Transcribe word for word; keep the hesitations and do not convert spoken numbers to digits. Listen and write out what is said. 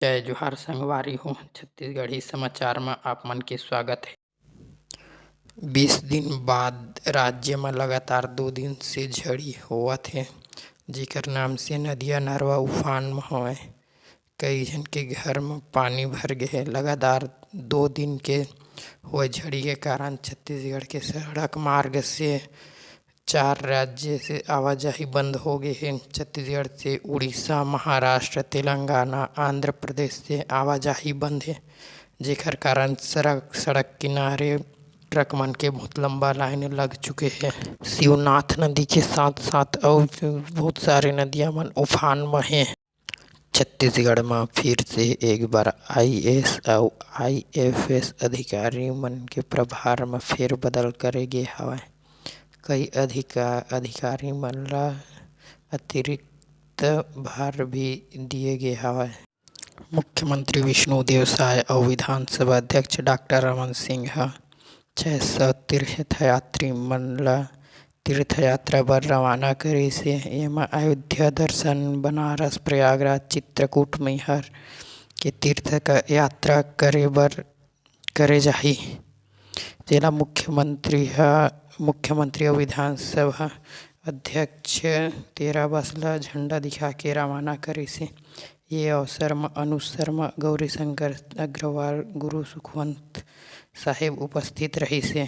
जय जोहार संगवारी हो, छत्तीसगढ़ी समाचार म आप मन के स्वागत हे। बीस दिन बाद राज्य म लगातार दो दिन से झड़ी होवत हे, जेकर नाम से नदिया नरवा उफान म हवय। कई झन के घर म पानी भर गे हे। लगातार दो दिन के होए झड़ी के कारण छत्तीसगढ़ के सड़क मार्ग से चार राज्य से आवाजाही बंद हो गे हे। छत्तीसगढ़ से उड़ीसा, महाराष्ट्र, तेलंगाना, आंध्र प्रदेश से आवाजाही बंद हे, जेकर कारण सड़क, सड़क किनारे ट्रक मन के बहुत लंबा लाइन लग चुके हे। शिवनाथ नदी के साथ-साथ अउ बहुत सारे नदिया मन उफान म हे। छत्तीसगढ़ म फिर से एक बार आईएएस अउ आईएफएस अधिकारी मन के प्रभार म फेरबदल करे गे हवय। कई अधिका-, अधिकारी मन ल अतिरिक्त भार भी दिए गे हवय। मुख्यमंत्री विष्णुदेव साय अउ विधानसभा अध्यक्ष डॉक्टर रमन सिंह ह छह सौ तीर्थयात्री मन ल तीर्थ यात्रा बर रवाना करिस हे। एमा अयोध्या दर्शन, बनारस, प्रयागराज, चित्रकूट, मैहर के तीर्थ क यात्रा करे बर, करे जाही, तेला मुख्यमंत्री ह, मुख्यमंत्री अउ विधानसभा अध्यक्ष तेरा बस ल झंडा दिखा के रवाना करिस हे। ये अवसर म अनुज शर्मा, गौरीशंकर अग्रवाल, गुरु सुखवंत साहेब उपस्थित रहिस हे।